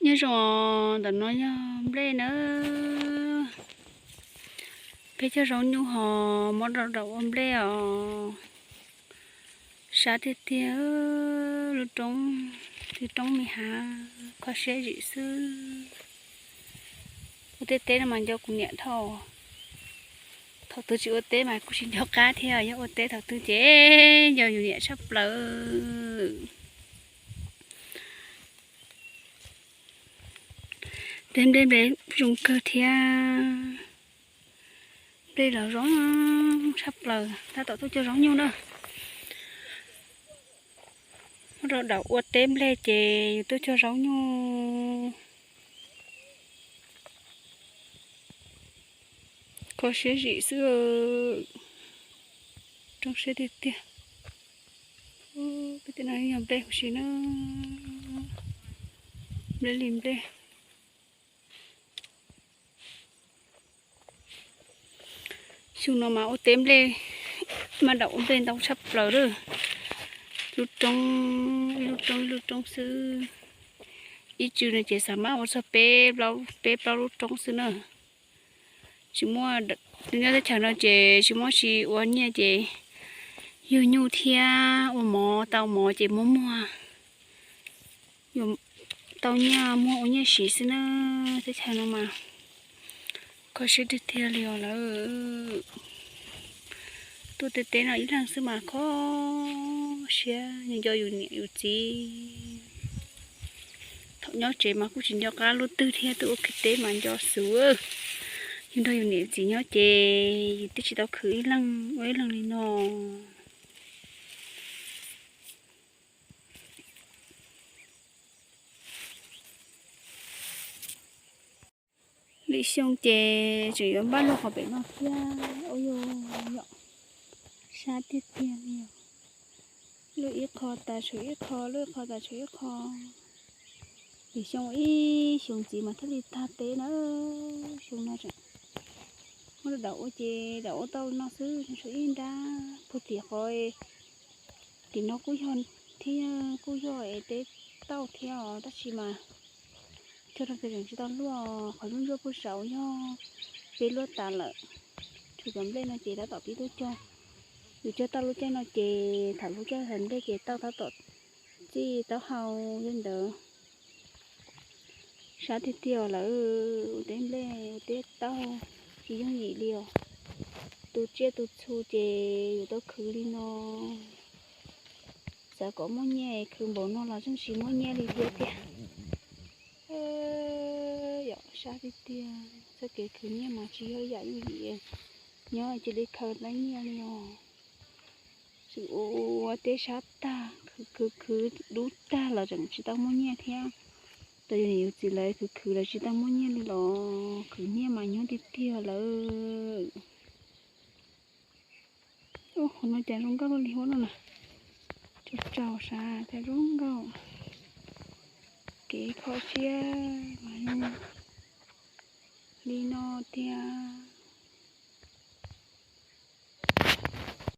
Nyob zoo, ntawm no yog nplej na. Peb cog zaub nyuj ho muab rau daus ua nplej os. Sab tiag tiag, lub roob, lub roob me hav, kho siab zim xwb. Ua teb teb no mas nco kuv niam dhau. Thaum twg tsis ua teb mas kuj tsis nco qab thiab, yog ua teb thaum twg ces nco yus niam tshaj plaws. Teb nplej nplej zoo kawg thiab. Nplej los zoo tshaj plaws, tab tom tuaj cog zaub nyuj na. Muab rau daus ua teb nplej ces yus tuaj cog zaub nyuj. Kho siab zim xwb, roob siab tiag tiag. Peb tej no yog nplej huv si na, nplej li nplej. Xyoo no mas ua teb nplej, mas daus ua nplej ntau tshaj plaws lawm. Lub roob, ib lub roob ib lub roob xwb. Ib tsw no ces xav mas ua txog peb plaub lub roob xwb na. Tsis muaj, nyob teb chaws no ces tsis muaj tsis ua nyiaj ces yug nyuj thiab ua mov, tau mov ces muab muag, tau nyiaj muag ua nyiaj siv xwb na. Teb chaws no mas kho siab tiag tiag li os lawm. Tuaj teb teb no ib leeg xwb mas kho siab, nco yus niam yus txiv. Thaum nyob tsev mas kuj tsis nco qab lub twg thiab, tuaj ua teb mas nco xwb. Yus nrog yus niam yus txiv nyob ces yus twb tsis tau khwv ib leeg ua ib leeg li no. Lwm xyoo ces tseem yuav npaj luaj qhov pem no thiab. Ua yog yom, sab tiag tiag li os. Luaj ib qho tas tshuav ib qho, luaj ib qho tas tshuav ib qho. Lwm xyoo ib xyoo ntxiv mas thiaj li tag teb na. Xyoo no tseem muab daus ua ces daus ua tau no xwb, tshuav ib nrab puag tim qhov tim no kuj yog thiab, kuj yog es teb tauj thiab os, tab sis mas cog rau ces tseem tsis tau luaj. Qhov zuj zus puag saud yog peb luaj tas lawm. Tshuav cov nplej no ces tab tom pib tuaj cog. Yus cog tau lub caij no ces thaum lub caij hais nplej ces tau tab tom txij taub hau li ntawd. Sab tiag tiag lawm, ua teb nplej ua teb tauj tsis yooj yim li os. Tu tsiaj tu txhu ces yuav tau khwv li no. Xav kom muaj nyiaj khwv npaum no los tseem tsis muaj nyiaj li thiab tiag. Yom, sab tiag tiag, txoj kev khwv nyiaj mas tsis yog yam yooj yim, nyob cia li khaws tau nyiaj li os. Tseem ua ua teb sab tag, khwv khwv khwv dub tag los tseem tsis tau muaj nyiaj thiab. Tau yus niam yus txiv lawv khwv khwv lawv tsis tau muaj nyiaj li los khwv nyiaj mas nyob tiag tiag lawm. Ub, qhov no cas zoo nkauj li huab no na. Tsaus tsaus sav cas zoo nkauj. Kev kho siab mas zoo li no tiag.